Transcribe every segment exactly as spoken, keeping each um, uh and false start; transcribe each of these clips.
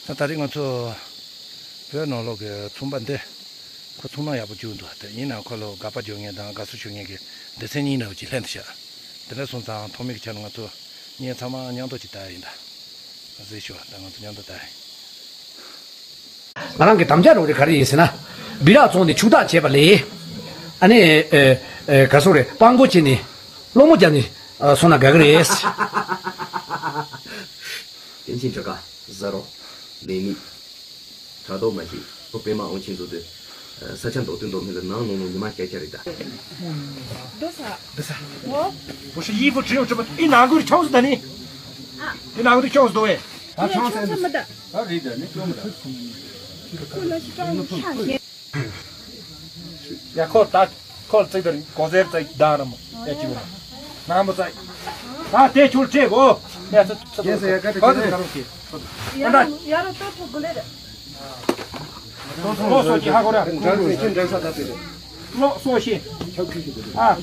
ད་ད་རེས་ང་ཚོ་བོད་ནང་ལོགས་ཀྱི་ཚོང་པ་འདི་ཁོ་ཚོང་ལམ་ཡག་པོ་བཅུག་འདུག་དེ་ཡིན་ནའང་ཁོ་ལ་དགག་པ་རྒྱག་མཁན་དང་དགའ་བསུ་ཞུ་མཁན་གྱི་སྡེ་ཚན་གཉིས་འདྲ་བོ་ཅིག་ལྷན་དུ་བཞག་དེ་འདྲ་སོང་ཙང་ཐོག་མའི་ཆ་ནས་ང་ཚོ་གཉིས་ཚང་མ་མཉམ་དུ་ཅིག་ལྟ་ཡ་ཡིན་ད། གཟིགས་ཤོག་ད་ང་ཚོ་མཉམ་དུ་ལྟ་ཡ་ཡིན། ང་རང་གི་དམ་བཅའ་རང་རེད། ག་རེ་ཡིན་ཟེར་ན། སྦི་རག་བཙོངས་ཏེ་ཕྱུག་བདག་བྱས་པ་ལས། ཨ་ནི། ཨེ། ཨེ། ག་སོང་རེད། སྤྲང་པོ་བྱས་ནས། སློང་མོ་བརྒྱབ་ནས། ཨ། སོང་ན་དགའ་གི་རེད། བསྟན་ཆེན་བྱ་དགའ། བཟའ་རོགས། ལས་མི། དྲ་ཐོག་མ་ཞིག་ཨོ་པད་མ་དབང་ཆེན་ཚོ་དེ། ས་ཆ་མདོ་སྟོད་མདོ་སྨད་ལ་ནང་ནང་ནང་ཉི་མ་བརྒྱད་བརྒྱ་རེད་ད། 多少？ 多少？ 我。 我是衣服只有这么，你哪个的穷死的呢？你哪个的穷死的喂？ ཡ། ཆང་ས་མི་འདུག་ཨ། རེད་ད། ནི་ཅོང་མི་འདུག་ཁོ་ལ་ཞིག་ཀྲང་ཡིན་ཤག་ཤེས། ཡ། ཁོ་ད་ཁོ་ལ་བརྩེགས་དང་གོ་ཟེར་བརྩེགས་བདག་ར་མོ། ཡ། ཅི་བ་ནང་མོ་བརྩེགས། ད་དེ་ཁྱོད་སྤྲད་གོ། ཡ། ཚ་ཚ་ཚ། ཁྱེད་ཚོ་ཡ་ག་དེ་ག་རེ་ག་རེ་ཁྱེད། ཡ་ར་ཡ་ར་ཏོ་ཐོ་གོ་ལེ་རེད། ལོ་སོ་ཅི་ཧ་གོ་ར། འགྲན་ས་ད་དེ་རེད། ལོ་སོ་ཤེས། ཨ།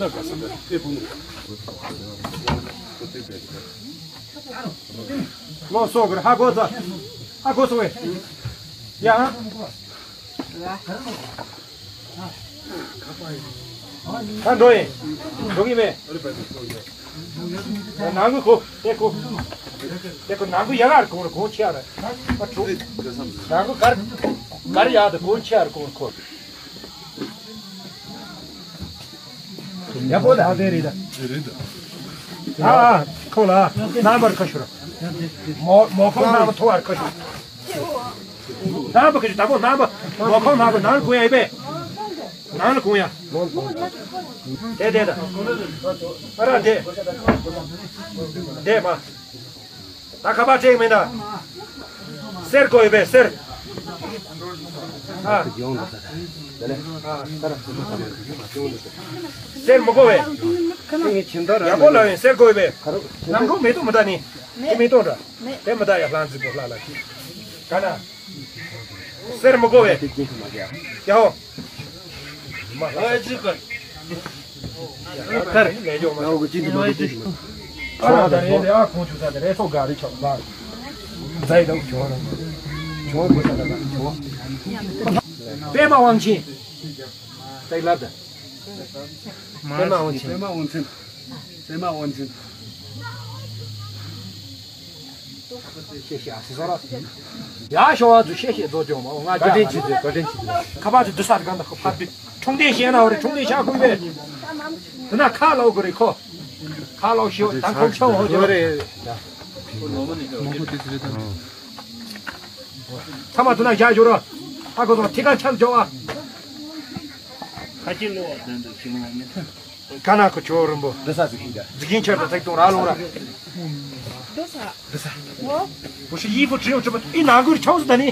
ལོ་སོ་གར་ཧ་གོ་ཚ། ཧ་གོ་སོ་བས། ཡ། ད་འགྲོ་ཡིན། འགྲོ་གི་མེད། ནང་གི་ཁོ། དེ་ཁོ། དེ་ཁོ་ནང་གི་ཡ་གར་གོང་ར་གོང་ཆེ་ར། ཨ། གྲུ། ནང་གི་གར། གར་ཡ་དེ་གོང་ཆེ་ར་གོང་ཁོ། ཡ། པོ་ད་དེ་རེད་ད། རེད་ད། ཨ། ཁོ་ལ་རྣམ་པར་ཁ་ཤོར། མོ་མོ་ཁོང་རྣམ་པ་ཐོ་བར་ཁ་ཤོར། རྣམ་པ་ཁ་ཤོར། ད་པོ་རྣམ་པ། མོ་ཁོང་རྣམ་པ་ནང་ལ་གོང་ཡ་ཡིན་པས། ནང་ལ་གོང་ཡ། དེ་དེ་ད། ཨ་ར་དེ། དེ་མ། ད་ཁ་པར་སྤྲད་མེད་ན། གསེར་དགོས་ཡོད་པས་གསེར། ཨ། གསེར་མི་དགོས་པས། ཡག་པོ་ལབ་ཡིན། གསེར་དགོས་ཡོད་པས། ནང་འགྲོ་མེ་ཏོག་མི་ད་ནི། དེ་མེ་ཏོག་འདྲ། དེ་མི་ད་ཡ། ལྷ་མཛེས་པོ་ལྷ་ལ་ཁྱི། ག་ན། གསེར་མི་དགོས་པས། ཡ་ཧོ། མ་ལྷ་ལ་ཁྱི། ཨ་ར་ད་རེད། ཨ་ཁོང་ཆུ་ས་དེ་རེད། སོ་ག་རེ་ཆོག་ལ། མཛའ་ཡི་དང་ཁྱོད་རང་ཁྱོད་དགོས་ས་ད་ད་ཁྱོད། པད་མ་དབང་ཆེན། ཏེག་ལབ་ད། པད་མ་དབང་ཆེན། པད་མ་དབང་ཆེན། པད་མ་དབང་ཆེན། ཤེས་ཤེས་ཨ་སི་སོ་ར། ཡ། ཤོ་བ་ཚོ་ཤེས་ཤེས་རྫོགས་ཀྱང་མ་ང་བཀའ་དྲིན་ཆེ་ཚུལ། བཀའ་དྲིན་ཆེ་ཚུལ། ཁ་པར་ཚོ་དུ་ས་གང་དང་ཁ་པར་དུ་ཁྲུང་ལྡེ་བཤད་ན་འོ་རེད། ཁྲུང་ལྡེ་བཤད་དགོས་པས། དེ་ན་ཁ་ལོག་དགོས་རེད་ཁོ། ཁ་ལོག་ཤོ་དང་ཁོང་ཆང་འོ་ཅོ་རེད། ཚང་མ་དུ་ན་བཞག་ཞོར་ར། ཨ་ཁོ་ཚོ་ཐི་ཀ་ཆག་འཇོག་ཨ། ཁ་ཅིག་ལོག་དོན་དུ་ཞིག་མ་མི་ཐུབ། ག་ན་ཁོ་ཆོ་རིན་པོ། འདི་ས་ཟིག་ཡིན་ད། ཟིག་ཡིན་ཆར་དུ་ཐེག་དུང་ར་ལོང་ར། འདི་ས། འདི་ས། འོ། 我是衣服只有这么，一拿过去敲死的呢。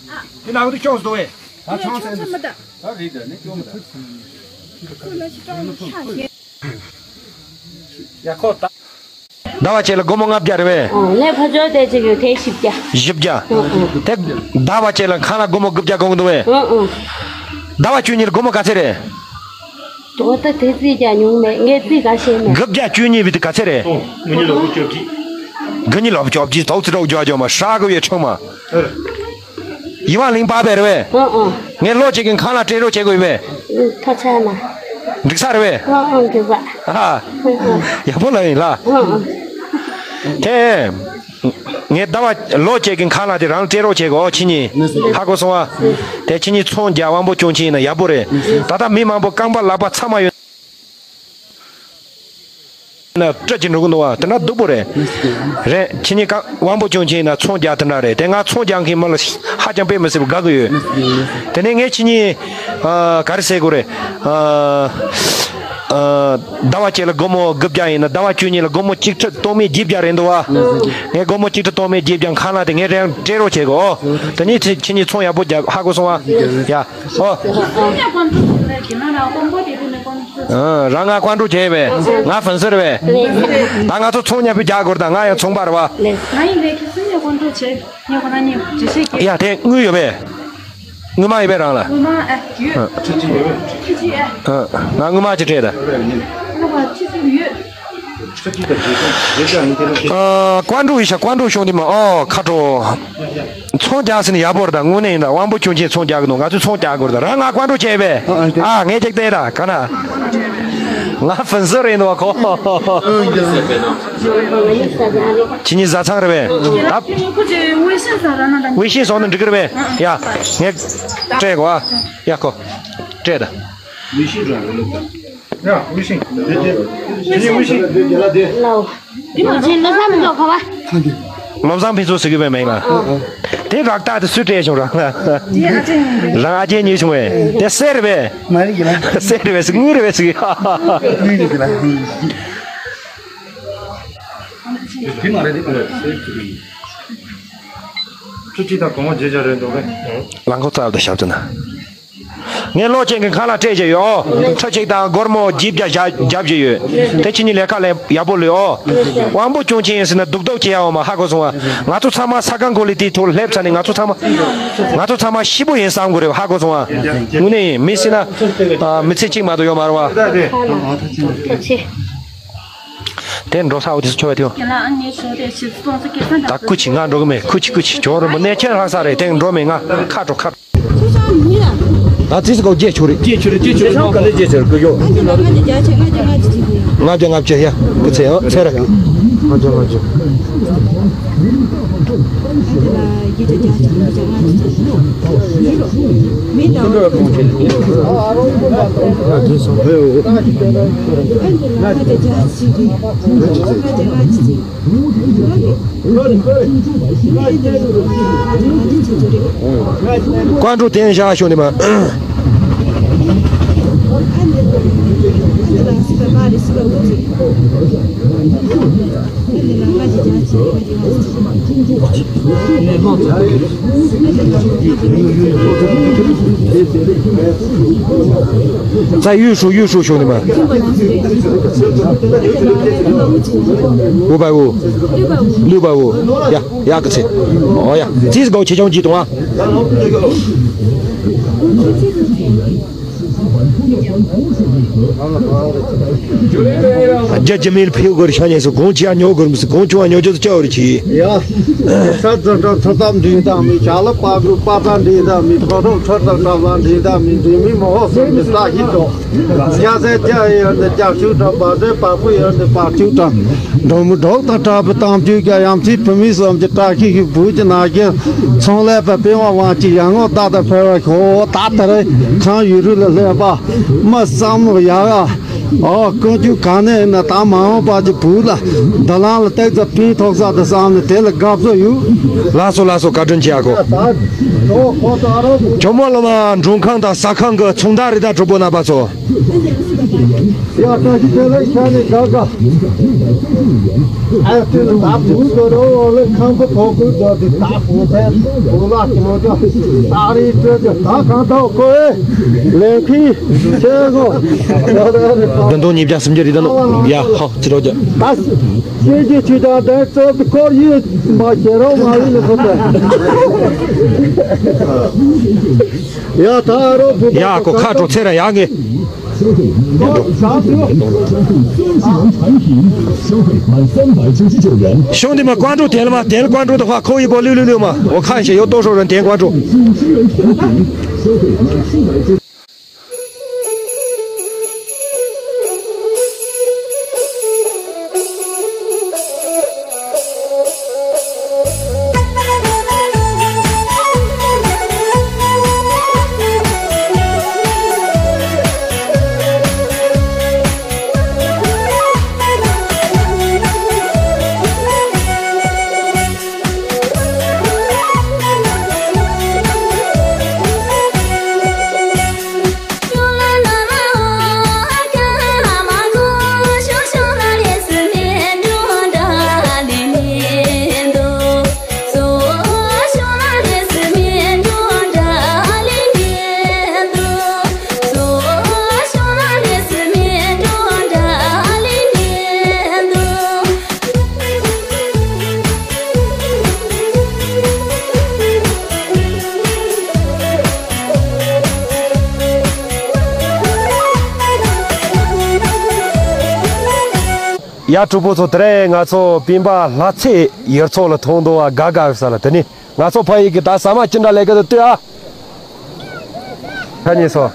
啊。你拿过去敲死的喂。啊，敲死的。这么大。啊，对的，那这么大。过来去找你看去。ཡ། ཁོ་ད། ཟླ་བ་གཅིག་ལ་སྒོར་མོ་ལྔ་བརྒྱ་རེད་པས། ཨ། ངས་ཕ་ཚོལ་དེ་ཅིག་ཡོད་དེ་བཞི་བརྒྱ། བཞི་བརྒྱ། ཨ། ཨ། དེ་ཟླ་བ་གཅིག་ལ་ཁང་གླ་སྒོར་མོ་དགུ་བརྒྱ་གོན་གི་འདུག་པས། ཨ། ཨ། ཟླ་བ་བཅུ་གཉིས་ལ་སྒོར་མོ་ག་ཚད་རེད། ད་ལྟ་དེ་རྩིས་རྒྱག་མྱོང་མེད། ངས་རྩིས་ག་ཤེས་མེད། དགུ་བརྒྱ་བཅུ་གཉིས་པའི་དེ་ག་ཚད་རེད། ཨོ། དགུ་གཉིས་ལོ་བཅོ་བརྒྱད། དགུ་གཉིས་ལོ་བཅོ་བརྒྱད་དོག་ཙི་རོགས་རྒྱག་རྒྱག་མ་ཧྲ་གི་ཡོད་ཆང་མ། ཨ། ཡིད་དབང་གླིང་པ་པས་རེད་པས། ཨ། ཨ། ངས་ལོ་གཅིག་གི་ཁང་གླ་སྤྲད་རོགས་བྱེད་དགོས་ཡོད་པས། ཐོག་ཆ་ན། འགྲིག་ས་རེད་པས། ཨ། ཨ། འགྲིག་པ། ཨ། ཨ། ཡག་པོ་ལབ་ཡིན་ལ། ཨ། ཨ། དེ། ངས་ཟླ་བ་ལོ་གཅིག་གི་ཁང་གླ་དེ་རང་སྤྲད་རོགས་བྱེད་དགོས་ཁྱེད་གཉིས། ཧ་གོ་སོང་ཨ། དེ་ཁྱེད་གཉིས་ཚོང་རྒྱག་དབང་པོ་སྐྱོན་ཆེན་ཡིན་ན་ཡག་པོ་རེད། ད་ལྟ་མི་མང་པོ་རྐང་པ་ལག་པ་ཚང་མ་ཡོད་ན་སྤྲོད་ཀྱི་འགྲོ་གི་འདུག་བ། དེ་འདྲ་སྡུག་པོ་རེད། རེད། ཁྱེད་གཉིས་ཀ་དབང་པོ་སྐྱོན་ཆེན་ཡིན་ན་ཚོང་རྒྱག་དེ་འདྲ་རེད། དེ་ང་ཚོང་རྒྱག་མཁན་མི་ལ་ཧ་ཅང་དཔེ་མི་སྲིད་པ་དགའ་གི་ཡོད། དེ་ནས་ངས་ཁྱེད་གཉིས། ཨ། ག་རེ་ཟེར་དགོས་རེད། ཨ། ཨ། ཟླ་བ་གཅིག་ལ་སྒོར་མོ་དགུ་བརྒྱ་ཡིན་ན་ཟླ་བ་བཅུ་གཉིས་ལ་སྒོར་མོ་གཅིག་ཁྲི་སྟོང་མེད་བརྒྱད་བརྒྱ་རེད་འདུག་བ། ངས་སྒོར་མོ་གཅིག་ཁྲི་སྟོང་མེད་བརྒྱད་བརྒྱ་ཁང་གླ་དེ་ངས་རང་སྤྲད་རོགས་བྱེད་དགོས། ཨོ། དེ་ནས་ཁྱེད་ཁྱེད་གཉིས་ཚོང་ཡག་པོ་རྒྱག་ཧ་གོ་སོང་བ། ཡ། ཨོ། ཨ། རང་ང་ཀོང་ཀྲུག་བྱས་པས། ང་ཧྥན་སི་རེད་པས། ད་ང་ཚོ་ཚོང་མཉམ་པོ་རྒྱག་དགོས་རེད། ད་ང་ཡང་ཚོང་པ་རེད་བ། ང་ཡིན་པས་ཁྱེད་ཚོ་ནས་ཀོང་ཀྲུག་བྱས། ངས་ཁོ་རང་གཉིས་འགྲེལ་བཤད་རྒྱབ། ཡ། དེ་དངུལ་ཡོད་པས། དངུལ་མ་ཡོད་པས་རང་ལ། དངུལ་མ་ཨ་ཡོད། ཁྲི་གཅིག་ཡོད། ཁྲི་གཅིག་ཨ། ཨ། ང་དངུལ་མ་ཅིག་སྤྲད་ད། ཁོ་ཁ་ཁྲི་གསུམ་ཡོད། ཨ། ཀོང་ཀྲུག་ཡིན་ཤག་ཀོང་ཀྲུག་གཞུང་འདི་མ། ཨོ། ཁ་དྲོ། ཚོང་རྒྱག་ཟིན་ན་ཡག་པོ་རེད་ད། དངོས་གནས་ཡིན་ད། དབང་པོ་སྐྱོན་ཅན་ཚོང་རྒྱག་གི་འདུག་ང་ཚོས་ཚོང་རྒྱག་དགོས་རེད་ད། རང་ང་ཀོང་ཀྲུག་བྱས་པས། ཨ། ངས་ཅིག་བལྟས་ད་ག་ན། ང་ཕུན་སུམ་རེད་འདུག་གོ། ཁྱེད་གཉིས་བཟའ་ཚང་རེད་པས། ད། ཝེ་ཤིན་བཟོ་ན་འགྲིག་གི་རེད་པས། ཡ། ངས་སྤྲད་གོ། ཨ། ཡ་གོ། སྤྲད་ད། ཡ། ཝེ་ཤིན། དེ་དེ། དེ་ཝེ་ཤིན། ལོ། དེ་ལོ་བཟང་མི་ལོ་ག་བ། ལོ་བཟང་ཕུན་ཚོགས་ཟེར་གི་པའི་མིང་ལ། དེ་རག་རྟགས་དེ་སུས་སྤྲད་བྱུང་ར། རང་ཨ་ཅེ་ཉོས་བྱུང་བས། དེ་གསེར་རེད་པས། མ་རེད་གི་ལ། གསེར་རེད་པས་ཟེར། དངུལ་རེད་པས་ཟེར་གི། དངུལ་རེད་གི་ལ། དེ་མ་རེད་དེ། ཁྱེད་ཀྱིས་ད་གོང་བརྗེད་བྱ་རེད་འདུག་གས། རླངས་འཁོར་རྩ་བ་དང་ཞབས་ཏུ་ན། ངས་གློག་ཅན་གྱི་ཁ་ལག་སྤྲད་བྱས་ཡོད། ཨོ། ཁྲི་གཅིག་དང་སྒོར་མོ་བཞི་བརྒྱ་བརྒྱབ་བྱས་ཡོད། དེ་ཁྱེད་གཉིས་ལས་ཀ་ལས་ཡག་པོ་ལས། ཨོ། དབང་པོ་སྐྱོན་ཅན་ཡིན་ཟེར་ན་སྡུག་སྡུག་བྱེད་ཡ་འོ་མ། ཧ་གོ་སོང་ང་། ང་ཚོ་ཚང་མ་ས་ཁང་གོ་ལི་དེའི་ཐོག་སླེབས་ཚར་ནས། ང་ཚོ་ཚང་མ། ང་ཚོ་ཚང་མ་ཤི་པོ་ཡིན་བསམ་དགོས་རེད། ཧ་གོ་སོང་ང་། དངོས་གནས་ཡིན། མི་ཟེར་ན། ཨ། མི་ཚེ་གཅིག་མ་གཏོགས་ཡོད་མ་རེད་བ། དེ་འགྲོ་ས་འོ་དེ་ཚོ་ཁྱོད་བ་དེའོ། ད་སྐུ་མཁྱེན་ང་འགྲོ་གི་མེད། སྐུ་མཁྱེན། སྐུ་མཁྱེན། ཇོ་རིན་པོ་གནས་ཆེན་ལྷ་ས་རེད། དེ་འགྲོ་མེད། ང་ཁ་དྲོ་ཁ་དྲོ། ང་ཙིས་གོ་བརྗེད་ཆོག་རེད། བརྗེད་ཆོག་རེད། བརྗེད་ཆོག་རེད། ཆང་ག་ལེ་བརྗེད་ཆོག་རེད། ཀུ་ཡོ། ང་ལ་ང་ལ་བརྒྱ་ཆ་ལྔ་བརྒྱ་ལྔ་བཅུ་ཅིག་ཡོད། ལྔ་བརྒྱ་ལྔ་བཅུ་ཡ། སྐུ་ཚེ་ཡང་ཚེ་ར། ལྔ་བརྒྱ་ལྔ་བཅུ། ང་ལ་བརྒྱ་ཆ་བརྒྱ་ཆ་ལྔ་བརྒྱ་ལྔ་བཅུ་ཅིག་ཡོད། མི་དང་། ང་ལ་ལྔ་བརྒྱ་བརྒྱ་ཆ་ཅིག་ཡོད། ལྔ་བརྒྱ་ལྔ་བཅུ་ཅིག། ཀོང་ཀྲུག་དེ་བཞག་ཤོག་ནི་མ། ཙ་ཡུས་ཧྲུའུ་ཡུས་ཧྲུའུ་ཤོག་ནི་མ། ཝུ་པའི་ཝུ། ལུའུ་པའི་ཝུ། ཡ། ཡག་གི་ཚེ། ཨོ་ཡ། ཙིས་གོ་ཆེ་ཆུང་གྱིས་གཏོང་ཨ། རྒྱ་རྒྱ་མིའི་ཕེའུ་གོར་ཤ་ཉེ་སུ་གོང་ཆེ་ཉོ་གོར་མི་སུ་གོང་ཆུང་ཉོ་རྒྱུ་ཅའོ་རི་ཆི། ཡ། ས་ཙི་ཏྲ་ཚ་ཙམ་འདྲེས་དང་མི། བྱ་ལ་པ་གུ་པ་ཙ་འདྲེས་དང་མི། ཁོ་རོ་ཁྲ་ཙ་ཁྲ་ལ་འདྲེས་དང་མི། འདྲེས་མི་མོ་ཧོ་སོ་འདི་ས་ཧི་ཏོ། རྒྱ་ཟེར་རྒྱ་ཡི་ཡོན་ཏེ་རྒྱ་ཤུགས་དྲག། པ་ཟེར་པ་ཕུ་ཡོན་ཏེ་པ་ཤུགས་དྲག། འབྲོང་མི་འབྲོག་དང་དྲག་པའི་གཏམ་རྒྱུད་ཀྱང་ཡང་ཚིག་བུད་མེད་གསུམ་གྱི་བཀྲ་ཤིས་ཤིག་བུ་གྱི་ན་གྱི་ཚོང་ལས་པ་པི་ཝང་ཝང་གྱི་ཡང་ངོ་ད་ལྟ་ཕེ་བ་ཤོ་ད་ལྟ་རེ་ཁང་ཡུ་རུ་ལ་སླེབས་པ་མི་བསམ་བློ་ཡག་ཨ། ཨོ་ཀུན་སྤྱོད་ག་ནས་ན་ད་མ་འོངས་པ་གྱི་བུ་ལ་འདི་ལང་ལ་ཏེག་ཙ་ཕན་ཐོགས་ས་དུ་བསམ་ནས་དེ་ལ་དགའ་བསུ་ཡོད། ལགས་སོ་ལགས་སོ། བཀའ་དྲིན་ཆེ་ཨ་ཁོ། ཇོ་མོ་ལོ་མ་མགྲོན་ཁང་དང་ཟ་ཁང་གི་ཚོང་བདག་རེད་ད། གྲོགས་པོ་རྣམ་པ་ཚོ། ཡ་བཀྲ་ཤིས་བདེ་ལེགས་ཤ་ནི་དགའ་དགའ། ཨ་ཙི་ལ་ད་བུ་ཟོ་རོ་འོ་ལེ་ཁང་པ་ཕོ་ཁུ་ཟོ་དི་ད་བུ་ཐེ་བུ་ལ་ཏོ་ཇོ་ད་རི་ཏོ་ཇོ་ད་གང་ཐོག་ཁོ་ཨེ་ལེན་ཁི་ཆེ་གོ། བདུན་སྟོང་ཉིས་བརྒྱ་སུམ་བརྒྱ་རི་ད་ནོ་ཡ་ཧོ་ཙི་རོ་ཇོ། ད་ཤེས་ཀྱི་ཆུ་ད་དེ་ཙོ་ཁོར་ཡི་མ་ཤེས་རོ་མ་ཡི་ལ་ཁོ་ད། ཡ་ད་རོ་བུ་ཡ་ཁོ་ཁ་དྲོ་ཚེ་ར་ཡག་གི། གཤོང་འདི་མ་ཀོང་ཀྲུག་དེལ་མ་དེལ་ཀོང་ཀྲུག་ཏུ་ཧ་ཁོ་ཡི་གོ་ལུ་ལུ་ལུ་མ་འོ་ཁ་ཤེ་ཡོ་ཏོ་ཧྲོ་རན་དེལ་ཀོང་ཀྲུག་ཡ། གྲོགས་པོ་ཚོ། དེ་རིང་ང་ཚོ་སྤེན་པ་ལྷ་རྩེ་ཡུལ་ཚོ་ལ་ཐོན་འདུག་ཨ། དགའ་དགའ་ཡོད་ས་ལ། དེ་ནི་ང་ཚོ་ཕ་ཡུལ་གྱི་ད་ཟ་མ་ཅི་འདྲ་ལས་ཀ་དེ་ལྟོས་ཨ། ཁ་ཉེ་སོ།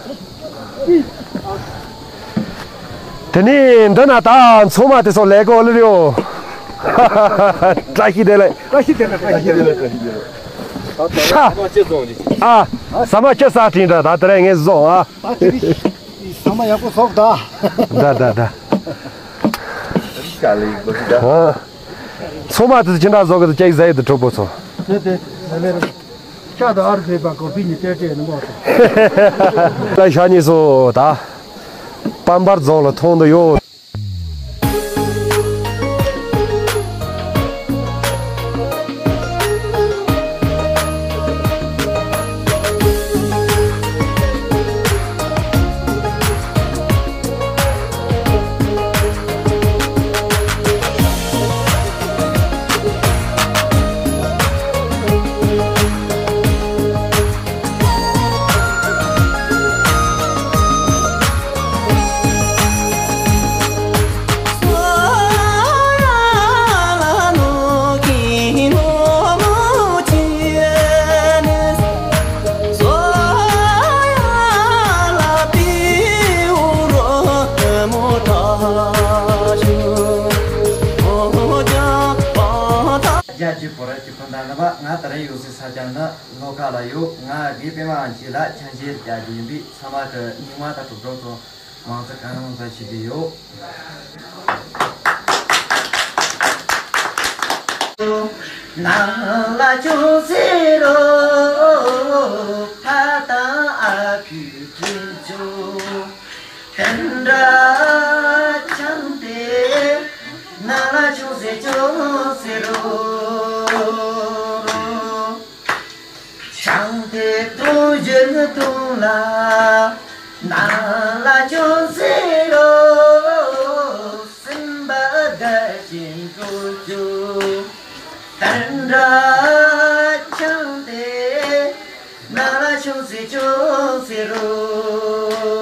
དེ་ནི་འདི་ན་ད་ཚོང་མ་དེ་ཚོ་ལས་ཀ་ལས་རེད་ཡོ། བཀྲ་ཤིས་བདེ་ལེགས། བཀྲ་ཤིས་བདེ་ལེགས། བཀྲ་ཤིས་བདེ་ལེགས། བཀྲ་ཤིས་བདེ་ལེགས། ཤ། ཨ། ཟ་མ་ཅི་ཟ་དྲིན་འདྲ། ད་དེ་རིང་ངས་བཟོ་ཨ། ད་དེ་རིང་ཟ་མ་ཡག་པོ་ཟོག་ད། ད་ད་ད། ཨ། ཚོང་མ་དེ་ཅི་འདྲ་བཟོ་གི་འདུག་ཅིག་ཟ་ཡི་འདུག་གྲོགས་པོ་ཚོ། དེ་དེ་ལ་ལེར། ཤ་དང་ཨར་ཕེ་པ་ཀོ་པི་ནི་ཏྲེ་ཏྲེ་ནི་མོ་ཏེ། ལ་ཤ་ཉེ་སོ་ད། པམ་པར་རྫོང་ལ་ཐོན་འདུག་ཡོ། རྒྱལ་གྱི་བོད་རིགས་ཀྱི་སྤུན་ཟླ་རྣམ་པ། ང་ད་རེས་ཡོད་སའི་ས་ཆ་ནི་ལྷོ་ཁ་ལ་ཡོད། ང་དགེ་སྤེན་པ་དབང་ཆེན་ལ་ཆང་ཆེར་རྒྱག་རྒྱུ་ཡིན་པས། ཚང་མ་གི་སྙིང་དབང་དང་གྲོགས་པོ་ཚོ་མང་ཚོགས་གང་རུང་དུ་ཞུ་གི་ཡོད། ནང་ལ་ཅུང་ཟད་རོ། ཕ་དང་ཨ་ཁུའི་དྲིན་ཆུ། དེ་འདྲ་ཆང་དེ། ནང་ལ་ཅུང་ཟད་ཅུང་ཟད་རོ། ཆང་དེ་འཐུང་བཞིན་འཐུང་ལ། ནང་ལ་ཅུང་ཟད་རོ། སེམས་པ་དགའ་བཞིན་འགྲོ་རྒྱུ། དེ་འདྲ་ཆང་དེ། ནང་ལ་ཅུང་ཟད་ཅུང་ཟད་རོ།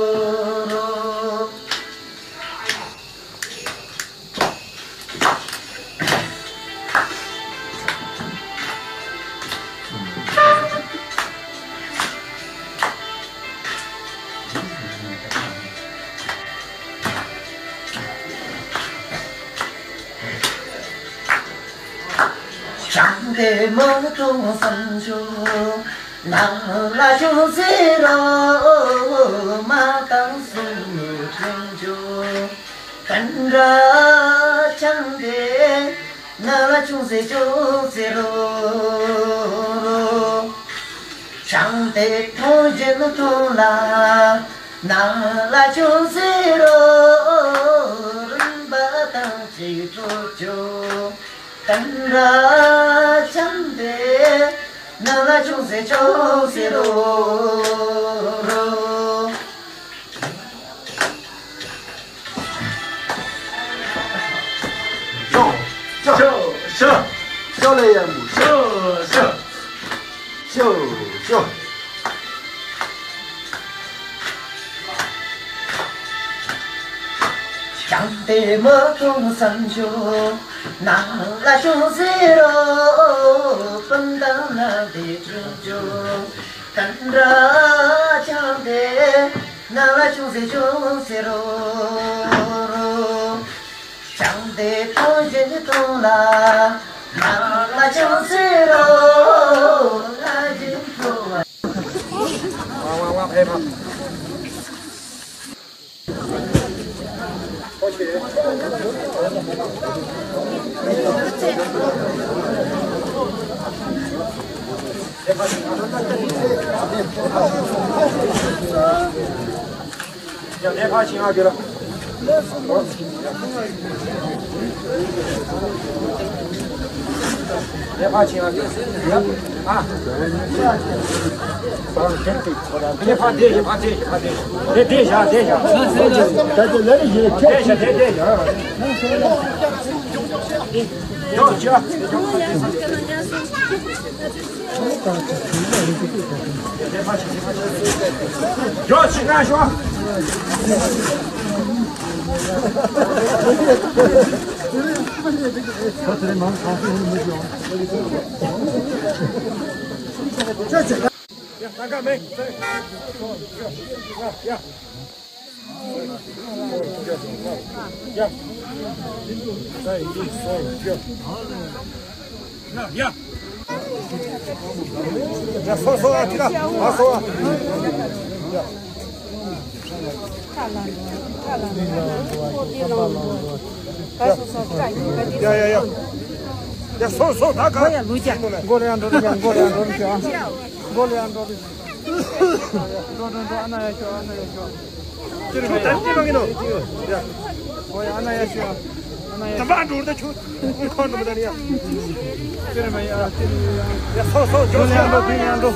ཆང་དེ་མ་འཐུང་བསམ་བྱུང་། ནང་ལ་ཅུང་ཟད་རོ། མ་བཏང་བསམ་ནས་དྲན་བྱུང་། དེ་འདྲ་ཆང་དེ། ནང་ལ་ཅུང་ཟད་ཅུང་ཟད་རོ། ཆང་དེ་འཐུང་བཞིན་འཐུང་ལ། ནང་ལ་ཅུང་ཟད་རོ། རིམ་པ་དང་གཅིག་འགྲོ་བྱུང་། དེ་འདྲ་ཆང་དེ། ནང་ལ་ཅུང་ཟད་ཅུང་ཟད་རོ། ཤོ། ཤོ། ཤོ། ཤོ་ལེ་ཡ་མོ། ཤོ། ཤོ། ཤོ། ཤོ། ཆང་དེ་མ་འཐུང་བསམ་བྱུང་། ནང་ལ་ཅུང་ཟད་རོ། སྤུན་ཟླ་ནང་དེ་དྲུང་ཆུང་། དེ་འདྲ་ཆང་དེ། ནང་ལ་ཅུང་ཟད་ཅུང་ཟད་རོ། ཆང་དེ་འཐུང་བཞིན་འཐུང་ལ། ནང་ལ་ཅུང་ཟད་རོ། ལ་བཞིན་འཐུང་བ། ཡ། ནས་ཕར་ཕྱིན་ཨ་དེ་ལ། ནས་ཕར་ཕྱིན་ཨ་དེ་ལ། ཨ། ནས་ཕར་བསྡད་ཡིན། ཕར་བསྡད་ཡིན། ཕར་བསྡད་ཡིན། དེ་བསྡད་བཞག་བསྡད་བཞག་བསྡད་བཞག་བསྡད་བཞག་ཡ་ཡ་ཡ། ཡ་སོང་སོང་ད་ག་མགོ་ཡང་འགྲོ་རྒྱུ། མགོ་ཡང་འགྲོ་རྒྱུ་ཨ། མགོ་ཡང་འགྲོ་རྒྱུ། འགྲོ་འགྲོ་འགྲོ། ཨ་ན་ཡ་ཤོག་ཨ་ན་ཡ་ཤོག་ཁྱོད་ད་ཅི་ལོ་ཡིན་ནོ། ཡ། ཨོ་ཡ་ཨ་ན་ཡ་ཤོག་ཨ་ན་ཡ་ད་ཤོག་མག་འགྲོ་ད་ཁྱོད་ཁོང་འགྲོ་མི་ད་ནི་ཡ། ཡ་སོང་སོང་འགྲོ། ཡ་འགྲོ་ཡ་འགྲོ།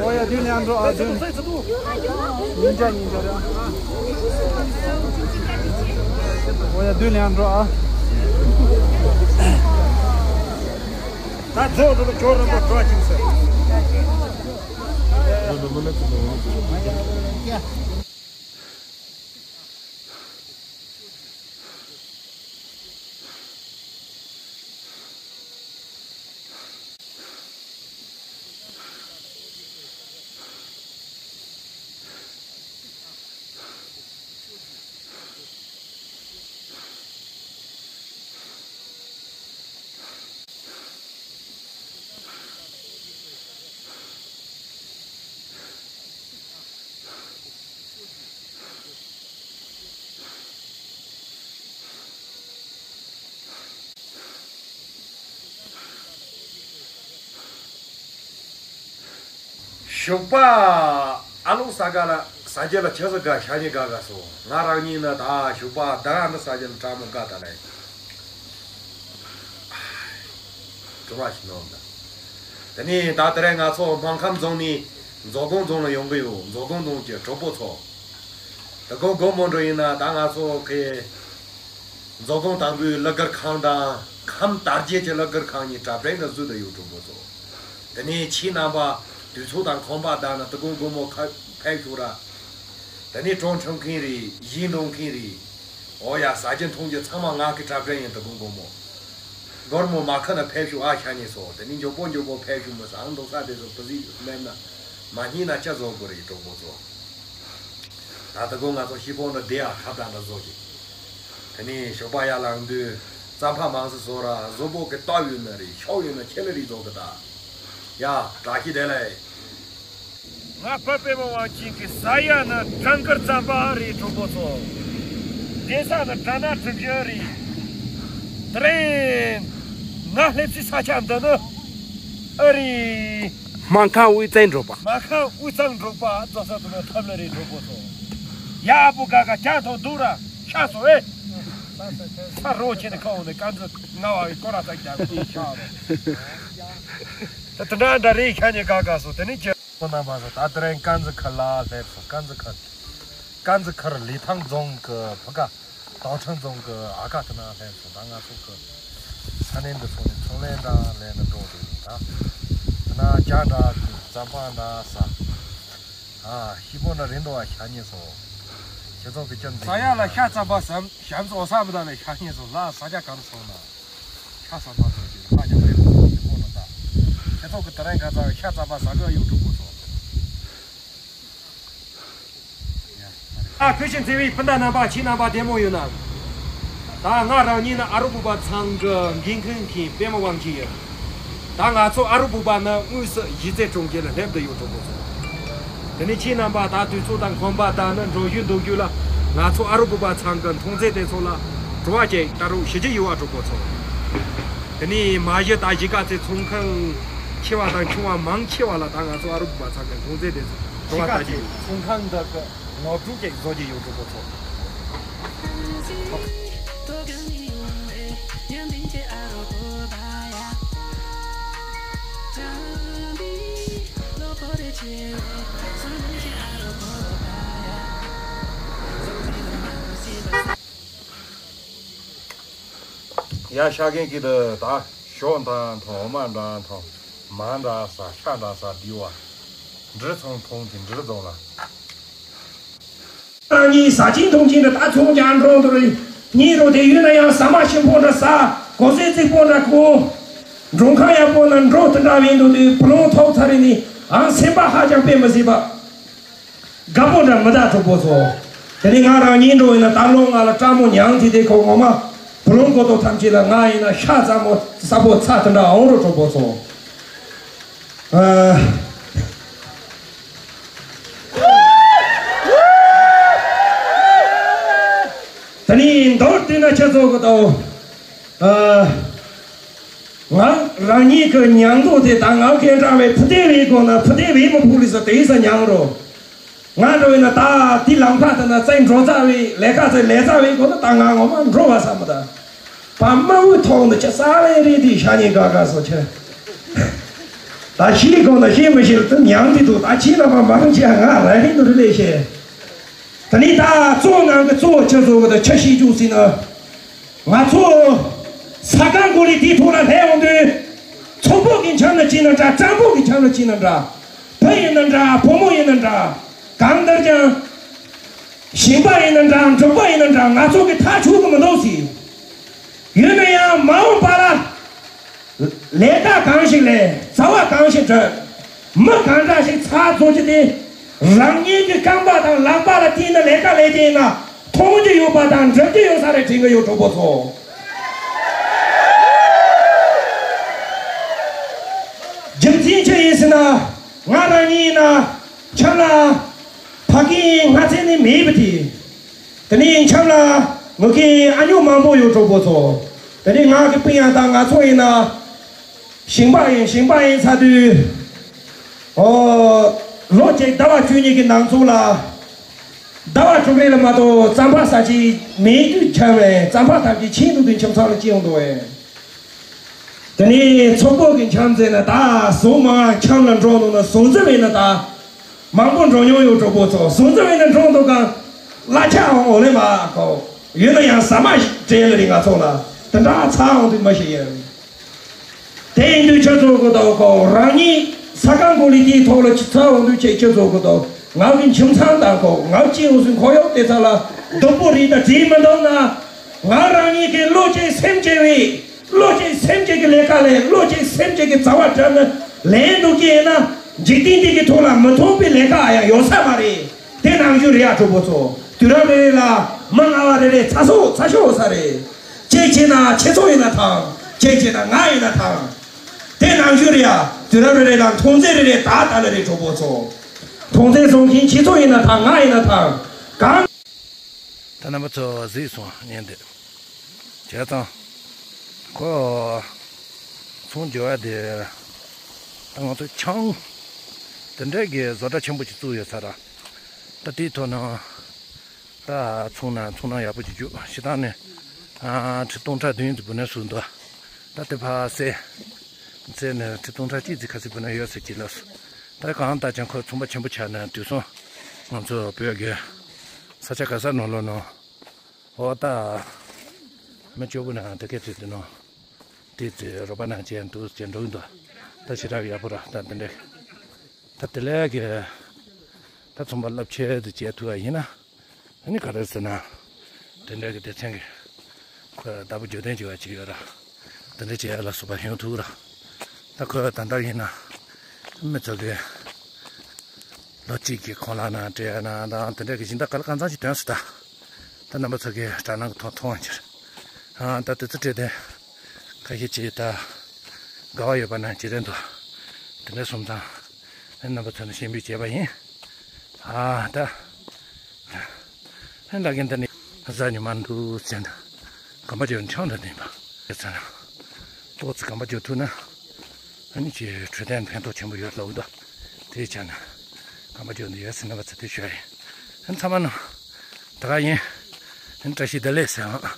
ཨོ་ཡ་དུས་ལ་འགྲོ་ཨ་དུས། ཉིན་ཅག་ཉིན་ཅག་རེད་ཨ། ཨོ་ཡ་དུས་ལ་འགྲོ་ཨ། ད་རྫོགས་འགྲོ་ལ་ཇོ་རིན་པོ་གྲོགས་ཅིག་ཟེར། ཞོགས་པ་ཨ་ལོ་ས་ག་ལ་ས་རྒྱ་ལ་ཆ་ས་ག་ཤ་ཉེ་ག་ག་སོང་། ང་རང་ཉིད་ནི་ད་ཞོགས་པ་ད་འདི་ས་རྒྱ་ལ་དྲ་མོ་ག་ད་ལས་དྲི་བ་ཞིག་གནང་ད། དེ་ནས་ད་དེ་རིང་ང་ཚོ་སྨར་ཁམས་རྫོང་ནས་མཛོ་སྒང་རྫོང་ལ་ཡོང་གི་ཡོད། མཛོ་སྒང་རྫོང་གི་གྲོགས་པོ་ཚོ། དོ་དགོང་དགོང་མོ་འགྲོ་ཡིན་ན་ད་ང་ཚོ་གི་མཛོ་སྒང་དང་པོའི་གླུ་གར་ཁང་དང་ཁམས་དར་རྒྱས་ཀྱི་གླུ་གར་ཁང་གཉིས་གྲ་སྒྲིག་ནས་བཟོས་ཏེ་ཡོད། གྲོགས་པོ་ཚོ། དེ་ནས་ཁྱེད་རྣམ་པ་དུས་ཚོད་དང་ཁོམ་པ་ལྡན་ན་དོ་དགོང་དགོང་མོ་ཁ་ཕེབས་ཤོག་ར། དེ་ནས་གྲོང་ཁྲིམས་མཁན་རེད། ཡིན་འདོང་མཁན་རེད། འོ་ཡ་ཟ་རྒྱུ་འཐུང་རྒྱུ་ཚང་མ་ང་གི་གྲ་སྒྲིག་ཡིན། དོ་དགོང་དགོང་མོ་སྒོར་མོ་མ་ཁ་ན་ཕེབས་ཤོག་ཨ་ཤ་ཉེ་སོ། དེ་ནས་མགྱོགས་པོ་མགྱོགས་པོ་ཕེབས་ཤོག་མི་ཟ་འདུག་ས་དེ་ཚོ་བུ་གཟིགས་མེད་ན་མ་རྙེད་ན་ཅི་བཟོ་དགོས་རེད། གྲོགས་པོ་ཚོ། ད་ལྟ་གོ་ང་ཚོ་ཤི་པོ་འདི་བདེ་ཡ་ཁ་བརྡ་འདི་བཟོ་གི། དེ་ནས་ཞོགས་པ་ཡར་ལངས་དུས་རྩམ་པ་མང་སེ་བཟོ་ར། བཟོ་པོ་གི་སྟབས་ཡོད་ནི་རེད། ཤོག་ཡོད་ནི་ཁྱེད་ལ་རེད་བཟོ་གི་ད། ཡ་བཀྲ་ཤིས་བདེ་ལེགས། ང་པ་པད་མ་དབང་ཆེན་གྱི་ཟ་ཡ་ནི་ཀྲང་ཀར་རྩམ་པ་རེད། གྲོགས་པོ་ཚོ། བསྡད་ས་ནི་གྲ་ན་གྲུ་བཞི་རེད། དེ་རིང་ང་སླེབས་སའི་ས་ཆ་འདི་ནི་ཨ་རི། སྨར་ཁམས་དབུས་གཙང་འབྲོག་པ། སྨར་ཁམས་དབུས་གཙང་འབྲོག་པ་རྫོགས་ས་དུ་ན་ཐབས་ལ་རེ་གྲོགས་པོ་ཚོ། ཡ་བུ་ག་ག་ཀྱང་ཐོག་འདུག་ར་ཤ་སོ་ཨེ། ས་རོ་ཁྱེད་ནི་ཁ་འོང་ནས་ཀ་འཛི་ང་བ་གི་སྐོར་ར་ཚ་རྒྱག་གི་ཤ་རོ། ད་དེ་འདྲ་འདྲ་རེད་ཤ་ཉེ་ག་ག་སོ། དེ་ནི་ཅི་ཁོ་ན་མ་སོ། ད་དེ་རིང་ཀ་འཛི་ཁ་ལ་སླེབས་སོ། ཀ་འཛི་ཁ་ཀ་འཛི་ཁར་ལི་ཐང་རྫོང་གི་ཕ་ག་དྭངས་ཁྲ་རྫོང་གི་ཨ་ཁ་དེ་ན་སླེབས་སོང་། ད་ང་ཚོ་གི་ས་གནས་འདི་ཚོ་ནས་ཚོང་ལས་འདྲ་ལས་ན་འགྲོ་འདུག་ད་དེ་ན་ཇ་འདྲ་གི་རྩམ་པ་འདྲ་ཟ། ཨ་ཤི་པོ་འདྲ་རིན་དོ་བ་ཤ་ཉེ་སོ། ཁྱེད་ཚོ་གི་ཅི་འཛིན་ཟ་ཡ་ལ་ཤ་རྩམ་པ་ཟམ་ཞམ་སོ་ས་མི་ད་ལས་ཤ་ཉེ་སོ། ལ་ས་ཆ་གང་སོང་ན་ཤ་རྩམ་པ་ཚོ་གི་ལྷ་ཉམས་རེད། ཤི་པོ་འདྲ་ད་ཁྱེད་ཚོ་གི་དེ་རིང་ག་ཚ་ཤ་རྩམ་པ་ཟ་གི་ཡོད། གྲོགས་པོ་ཚོ། ཨ་ཁུ་ཤི་མཚེ་བའི་སྤུན་ཟླ་རྣམ་པ་ཁྱེད་རྣམ་པ་བདེ་མོ་ཡོད་ན། ད་ང་རང་ཉིད་ནི་ཨ་རོ་བུ་པ་ཚང་གི་འགན་འཁུར་མཁན་པད་མ་དབང་ཆེན་ཡིན། ད་ང་ཚོ་ཨ་རོ་བུ་པ་ནི་དངོས་སུ་གཞིས་རྩེ་གྲོང་ཁྱེར་ལ་སླེབས་བསྡད་ཡོད། གྲོགས་པོ་ཚོ། དེ་ནས་ཁྱེད་རྣམ་པ་ད་དུས་ཚོད་དང་ཁོམ་པ་ལྡན་ན་འགྲོ་རྒྱུ་འདུག་རྒྱུ་ལ་ང་ཚོ་ཨ་རོ་བུ་པ་ཚང་གི་མཐོང་ཚད་དེ་ཚོ་ལ་དྲི་བ་ཅིག་ལྟ་རོགས་ཞུ་རྒྱུ་ཡོད་པ། གྲོགས་པོ་ཚོ། དེ་ནས་མ་གཞི་ད་གཞིས་ཀ་རྩེ་ཚོང་ཁང་ཆེ་བ་དང་ཆུང་བ་མང་ཆེ་བ་ལ་ད་ང་ཚོ་ཨ་རོ་བུ་པ་ཚང་གི་མཐོང་ཚད་དེ་ཚོ་དྲི་བ་ལྟ་རྒྱུ་ཡོད། ཚོང་ཁང་འདི་གི་ནོར་འཁྲུལ་ཅིག་བཟོ་རྒྱུ་ཡོད། གྲོགས་པོ་ཚོ། ཡ་ཤ་གན་གི་དུ་ད་ཞོ་འདྲ་འཐུང་འོ་མ་འདྲ་འཐུང་མ་འདྲ་ས་ཤ་འདྲ་ས་དེ་བ། འབྲི་ཚང་འཐུང་གི་འབྲི་རྫོང་ལ། རང་ཉིད་ཟ་ཅིང་འཐུང་ཅིང་དུ་ད་ཚོང་རྒྱག་འགྲོ་འདུག་རེད། ཉིན་རོ་དེ་ཡུལ་ན་ཡང་ཟ་མ་ཞིམ་པོ་འདྲ་ཟ། གོ་ཟས་རྩིག་པོ་འདྲ་གོ། མགྲོན་ཁང་ཡག་པོ་ན་འགྲོ་དུ་འདྲ་བའི་འདུག་དུས་བུ་ལོང་ཐོག་ཚ་རེ་ནི་ཨང་སེམས་པ་ཧ་ཅང་དཔེ་མི་སྲིད་པ། དགའ་པོ་འདྲ་མི་གདའ་གྲོགས་པོ་ཚོ། དེ་ནི་ང་རང་ཉིན་འགྲོ་ཡིན་ན་ད་ལོ་ང་ལ་སྤྲང་མོ་མྱང་དེ་དེ་ཁོ་ངོ་མ། བུ་ལོང་གོ་ཏོ་ཐམས་ཅད་ལ་ང་ཡིན་ན་ཤ་ཚ་མོ་ས་པོ་ཚ་དེ་འདྲ་འོང་རོགས་གྲོགས་པོ་ཚོ། ཨ། ད་ནི་མདོར་བསྡུས་ན་ཁྱེད་ཚོ་གི་ད། ཨ། ང་རང་ཉིད་ཀྱི་མྱང་འདོད་དེ་ད་ང་ཁེ་དྲང་བའི་ཕུ་ཏེ་བའི་སྒོ་ན་ཕུ་ཏེ་བའི་མི་ཕུག་ལི་ས་དེ་ས་མྱང་རོ། ང་འགྲོ་བའི་ན་ད་དེ་ལམ་ཁ་དེ་ན་ཙེ་འགྲོ་ཚ་བའི་ལས་ཀ་ཙེ་ལས་ཚ་བའི་སྒོ་ན་ད་ང་ངོ་མ་འགྲོ་བ་ས་མི་ད། པ་མ་བུ་ཐོག་ནི་ཅི་ས་ལེ་རེད་དེ་ཤ་ཉེ་ག་ག་སོ་ཆེ། ད་ཤི་གོ་ན་ཤི་མི་ཤི་དུ་མྱང་དེ་དུ་ད་ཁྱི་ལ་པ་མ་རང་ཅི་ང་ར་ཧི་དུ་རི་ལེ་ཤེ། ད་ནི་ད་གཙོ་ནང་གི་གཙོ་ཆ་བཟོ་གི་ད་ཆ་ཤི་ཅུ་སི་ན། ང་ཚོ་ས་ཁང་གོ་ལི་དེ་ཐོག་ལ་ལྷས་འོང་དུས། ཚོགས་པོ་གི་འཆམ་ན་ཅི་ན་འདྲ་སྤྲང་པོ་གི་འཆམ་ན་ཅི་ན་འདྲ། བུ་ཡིན་ན་འདྲ་བུ་མོ་ཡིན་ན་འདྲ། གང་ལྟར་ཀྱང་། ཞིང་པ་ཡིན་ན་འདྲ་འབྲོག་པ་ཡིན་ན་འདྲ་ང་ཚོ་གི་ཐག་ཆོད་གི་མི་འདུག་ཟེར། ཡོད་ན་ཡང་མ་འོངས་པ་ལ། ལས་ཀ་གང་ཞིག་ལས་བྱ་བ་གང་ཞིག་བགྲོད། མི་གང་འདྲ་ཞིག་ཚགས་རྫོགས་ཀྱི་དེ། རང་ཉིད་ཀྱི་རྐང་པ་དང་ལག་པ་ལ་བརྟེན་ནས་ལས་ཀ་ལས་ཀྱི་ཡིན་ན་མཐོང་རྒྱུ་ཡོད་པ་དང་འགྲུབ་རྒྱུ་ཡོད་ས་རེད་དྲན་གི་ཡོད་གྲོགས་པོ་ཚོ། རྒྱུ་མཚན་ཅི་ཡིན་ཟེར་ན། ང་རང་ཉིད་ཡིན་ན་ཆང་ལ་ཕ་གིའི་སྔ་ཚེ་ནས་མེད་པ་དེ། དེ་ནས་འཆམ་ལ་མུ་གེའི་ཨ་ཉོ་མང་པོ་ཡོད་གྲོགས་པོ་ཚོ། དེ་ནས་ང་གི་སྤུན་ཡང་དང་ང་ཚོ་ཡིན་ན། ཞིང་པ་ཡིན་ཞིང་པ་ཡིན་ཚ་དུས། ཨོ། ལོ་གཅིག་ཟླ་བ་བཅུ་གཉིས་ཀྱི་ནང་ཚུད་ལ། ཟླ་བ་དྲུག་རེ་ལ་མ་གཏོགས་རྩམ་པ་ཟ་ཅིག་མེད་དུས་འཆམ་བས་རྩམ་པ་ཐམས་ཅད་ཆིན་དུ་དུས་ཁྱིམ་ཚང་ལ་སྐྱེལ་ཡོང་འདུག་བས། དེ་ནས་ཚོགས་པོ་གི་འཆམ་ཟེར་ན་ད་ཟོ་མ་འཆམ་ལ་འགྲོ་འདུག་ན་ཟོ་འཛི་བས་ན་ད། མང་པོ་འགྲོ་མྱོང་ཡོད་གྲོགས་པོ་ཚོ་སོང་ཙང་བས་ན་འགྲོ་འདུག་གང་། གླ་ཆ་འོང་འོ་ལེ་མ་གོ། ཡོད་ན་ཡང་ཟ་མ་ཞིག་སྤྲད་ལེ་རེད་ང་ཚོ་ལ། དེ་འདྲ་ཚ་འོང་དུས་མ་ཞིག་ཡིན། དེ་ཡིན་དུས་ཁྱེད་ཚོ་གོ་དོ་གོ་རང་ཉིད་ས་ཁང་གོ་ལི་དེའི་ཐོག་ལ་ཚ་འོང་དུས་ཁྱེད་ཁྱེད་ཚོ་གོ་དོ་ང་གི་ཁྱིམ་ཚང་དང་གོ་ང་གཅིག་འོང་ཟིན་ཁོ་ཡོག་དེ་ཚ་ལ་སྡུག་པོ་རེད་ད་བྲིས་མི་འདུག་ན། ང་རང་ཉིད་ཀྱི་བློ་ཅན་སེམས་ཅན་བས། བློ་ཅན་སེམས་ཅན་གྱི་ལས་ཀ་ལས་བློ་ཅན་སེམས་ཅན་གྱི་བྱ་བ་བྲལ་ནས་ལས་འདུག་གི་ཡིན་ན་འཇིག་རྟེན་འདི་གི་ཐོག་ལ་མི་མཐོང་པའི་ལས་ཀ་ཡང་ཡོད་ས་མ་རེད། དེ་ནང་བཞིན་རེད་ཨ་གྲོགས་པོ་ཚོ། དུས་རབས་རེ་རེ་ལ་མི་ང་བ་རེ་རེ་ཚ་སོ་ཚ་ཤོ་ས་རེད། ཅེས་བྱས་ན་ཁྱེད་ཚོ་ཡིན་ན་ཐང་། ཅེས་བྱས་ན་ང་ཡིན་ན་ཐང་། དེ་ནང་བཞིན་རེད་ཨ། དུས་རབས་རེ་རེ་ལ་མཐོང་ཚད་རེ་རེ་ད་ད་ལ་རེད་གྲོགས་པོ་ཚོ། མཐོང་ཚད་སོང་མཁན་ཁྱེད་ཚོ་ཡིན་ན་ཐང་ང་ཡིན་ན་ཐང་། གང་། ད་རྣམ་པ་ཚོ་གཟིགས་སོང་ཉན་འདོད། བྱས་ཙང་། ཁོ། ཚོང་རྒྱག་ཡ་དེ། ད་ང་ཚོ་ཆང་། དེ་འདྲས་ཀྱི་བཟོ་གྲྭ་ཆེན་པོ་ཅིག་བཙུགས་ཡོད་ས་ར། ད་དེའི་ཐོག་ནང་། ད་ཚོང་ནང་ཚོང་ནང་ཡག་པོ་ཅིག་རྒྱུགས་ཤི་སྟངས་ནས། ཁྲི་སྟོང་ཕྲག་བདུན་ཙམ་བུད་ནས་བཟོས་འདུག་ད་དེ་ཕར་སེ། སེ་ནས་ཁྲི་སྟོང་ཕྲག་གཅིག་ཙམ་ཁ་ཚིག་བུད་ནས་ཡོད་ཟེར་གྱི་ལབ་སོང་། ད་གང་ལྟར་ཀྱང་ཁོ་ཚོང་པ་ཆེན་པོ་ཆགས་ནས་དུས་སང་ང་ཚོ་བོད་ཀྱི་ས་ཆ་ག་ས་ནང་ལོགས་ནང་། འོ་ད། མི་སྐྱོ་པོ་ནང་དེ་སྐད་དུ་དེ་ནང་། དེ་ཚོས་རོགས་པ་གནང་བྱས་འདུག་ཅེས་འགྲོ་གི་འདུག་ད་ཞེ་དྲག་ཡག་པོ་ར་ད་འདི་འདྲས། ད་དེ་ལས་ཀྱི། ད་ཚོང་པ་རླབས་ཆེ་དུ་བྱས་ཐུབ་པ་ཡིན་ན། ཨ་ནི་ག་རེ་ཟེར་ན། དེ་འདྲ་གི་སྡེ་ཚན་གྱི་ཁོས་བདག་པོ་རྒྱུ་ལྡན་བྱེད་པ་ཅིག་ཡོད་ར། དེ་འདྲ་བྱེད་ཡ་ལ་སོགས་པ་ཡོང་ཐུབ་ར། ད་ཁོས་ད་ལྟ་ཡིན་ན། མི་ཚོ་གི་ལོ་གཅིག་གི་གོང་ལ་ན་སྤྲད་ཡ་ན་དང་དེ་འདྲ་གི་སྦྱིན་བདག་ག་ལ་གང་འཚམ་ཞིག་དོན་སྲིད་ད། ད་རྣམ་པ་ཚོ་གི་དྲ་སྣང་གི་ཐོག་མཐོང་བ་ཕྱིར། ཨ་ད་དེ་ཚོ་སྤྲད་དེ། ཁ་ཤས་ཅིག་ད། དགའ་བ་ཡོད་པ་ན་ཇེ་རེ་འདུག་དེ་འདྲ་སོང་ཙང་། རྣམ་པ་ཚོ་ནི་ཞེན་པའི་བྱས་པ་ཡིན། ཨ་ད། ལ་རྒན་ད་ནི་གཟའ་ཉི་མ་འདུག་ཟེར་ན། གམ་པ་ཅོ་ཆང་འདྲ་ནས་པ། ཡ་ཚ་ན། ཏོག་ཙི་གམ་པ་ཅོ་ཐུབ་ན། ཨ་ནི་ཅི་འཕྲོད་བསྟེན་ཕན་ཐོགས་ཆེན་པོ་ཡོད་ལབ་འདུག་དེའི་ཆ་ནས། གམ་པ་ཅོ་འདི་ཡོད་ཟེར་ན་བ་ཚ་དེ་ཞུ་ཡ་ཡིན། ཨ་ཚང་མ་ནང་། ད་ག་ཡིན། ཨ་ནི་བཀྲ་ཤིས་བདེ་ལེགས་ཟེར་ཨང་།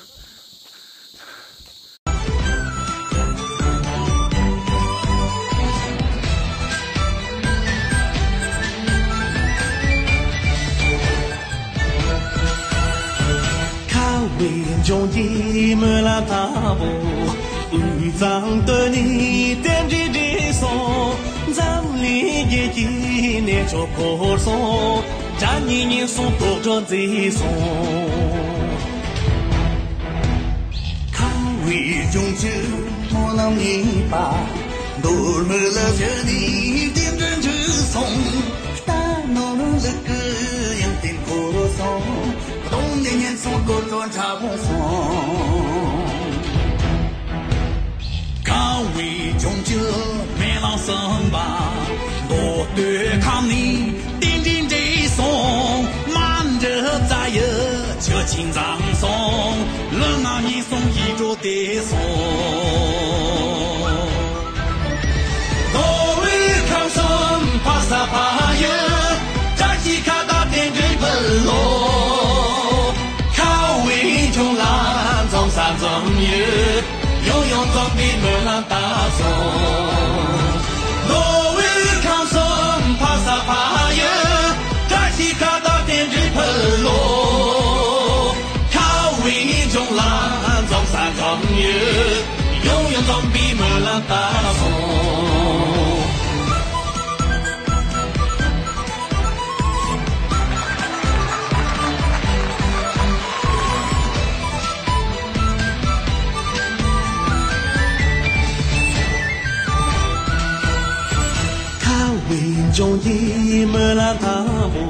ཁ་བའི་ ལྗོངས་ཀྱི་སྨོན་ལམ་དང་པོ། དབུས་གཙང་སྟོད་ནས་རྟེན་འབྲེལ་འགྲིག་སོང་། འཛམ་གླིང་རྒྱལ་གྱི་གནས་མཆོག་བསྐོར་སོང་། དགྲ་གཉེན་ཉེན་སོང་དོག་སྒྲོ་འཛིན་སོང་། ཁམས་དབུས་ལྗོངས་ཀྱི་སྨོན་ལམ་གཉིས་པ། མདོ་སྨད་ལ་བཞུགས་ནས་རྟེན་འབྲེལ་འགྲིག་སོང་། རྟ་ནོར་ལུག་གི་ཡང་རྟེན་བསྐོར་སོང་། གདོང་ནས་ཉེན་སོང་དོག་སྒྲོ་འཁྲབ་སོང་། ཁམས་དབུས་ལྗོངས་ཀྱི་སྨོན་ལམ་གསུམ་པ། མདོ་སྟོད་ཁམས་ནས་རྟེན་འབྲེལ་འགྲིག་སོང་། མ་འདྲི་རྩ་ཡི་ཆུ་ཆེན་འཛོམས་སོང་། ལུས་ངག་ཉེན་སོང་ཡིད་འགྲོ་བདེ་སོང་། མདོ་དབུས་ཁམས་གསུམ་ཕ་ས་ཕ་ཡུལ། བཀྲ་ཤིས་ཁ་བཏགས་རྟེན་འབྲེལ་ཕུལ་ལོ། ཁམས་དབུས་ལྗོངས་ལ་འཛོམས་ས་འཛོམས་ཡུལ། ཡང་ཡང་འཛོམས་པའི་སྨོན་ལམ་བཏབ་སོང་། མདོ་དབུས་ཁམས་གསུམ་ཕ་ས་ཕ་ཡུལ། བཀྲ་ཤིས་ཁ་བཏགས་རྟེན་འབྲེལ་ཕུལ་ལོ། ཁམས་དབུས་ལྗོངས་ལ་འཛོམས་ས་འཛོམས་ཡུལ། ཡང་ཡང་འཛོམས་པའི་སྨོན་ལམ་བཏབ་སོང་། ཁམས་དབུས་ལྗོངས་ཀྱི་སྨོན་ལམ་དང་པོ།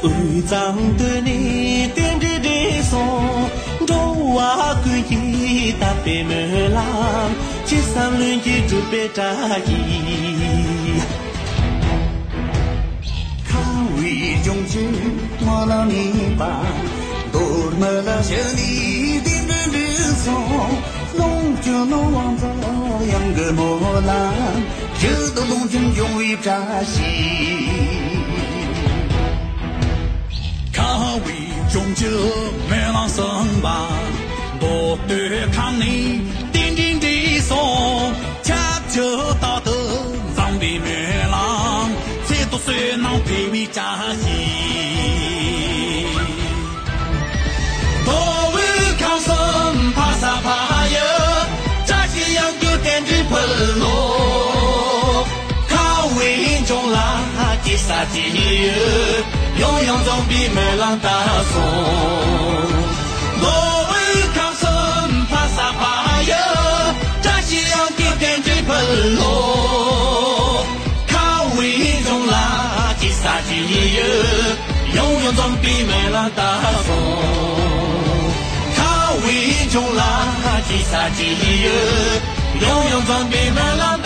དབུས་གཙང་སྟོད་ནས་རྟེན་འབྲེལ་འགྲིག་སོང་། འགྲོ་བ་ཀུན་གྱི་དད་པའི་སྨོན་ལམ། ཅི་བསམ་ལྷུན་གྱིས་འགྲུབ་པའི་བཀྲ་ཤིས། ཁམས་དབུས་ལྗོངས་ཀྱི་སྨོན་ལམ་གཉིས་པ། མདོ་སྨད་ལ་བཞུགས་ནས་རྟེན་འབྲེལ་འགྲིག་སོང་། ལོངས་སྤྱོད་ནོར་དབང་འཛོམས་ཡང་གི་སྨོན་ལམ། ཡུལ་དུ་ལོངས་སྤྱོད་འབྱུང་བའི་བཀྲ་ཤིས། ཁམས་དབུས་ལྗོངས་ཀྱི་སྨོན་ལམ་གསུམ་པ། མདོ་སྟོད་ཁམས་ནས་རྟེན་འབྲེལ་འགྲིག་སོང་། ཁྱབ་ཀྱི་རྟག་ཏུ་འཛོམས་པའི་སྨོན་ལམ། ཚེ་ཐོག་བསོད་ནམས་འཕེལ་བའི་བཀྲ་ཤིས། མདོ་དབུས་ཁམས་གསུམ་ཕ་ས་ཕ་ཡུལ། བཀྲ་ཤིས་ཡང་གི་རྟེན་འབྲེལ་ཕུལ་ལོ། ཁམས་དབུས་ལྗོངས་ལ་སྐྱེ་ས་སྐྱེ་ཡུལ། ཡང་ཡང་འཛོམས་པའི་སྨོན་ལམ་བཏབ་སོང་། མདོ་དབུས་ཁམས་གསུམ་ཕ་ས་ཕ་ཡུལ། བཀྲ་ཤིས་ཡང་གི་རྟེན་འབྲེལ་ཕུལ་ལོ། ཁམས་དབུས་ལྗོངས་ལ་སྐྱེ་ས་སྐྱེ་ཡུལ། ཡང་ཡང་འཛོམས་པའི་སྨོན་ལམ་བཏབ་སོང་། ཁམས་དབུས་ལྗོངས་ལ་སྐྱེ་ས་སྐྱེ་ཡུལ། ཡང་ཡང་འཛོམས་པའི་སྨོན་ལམ་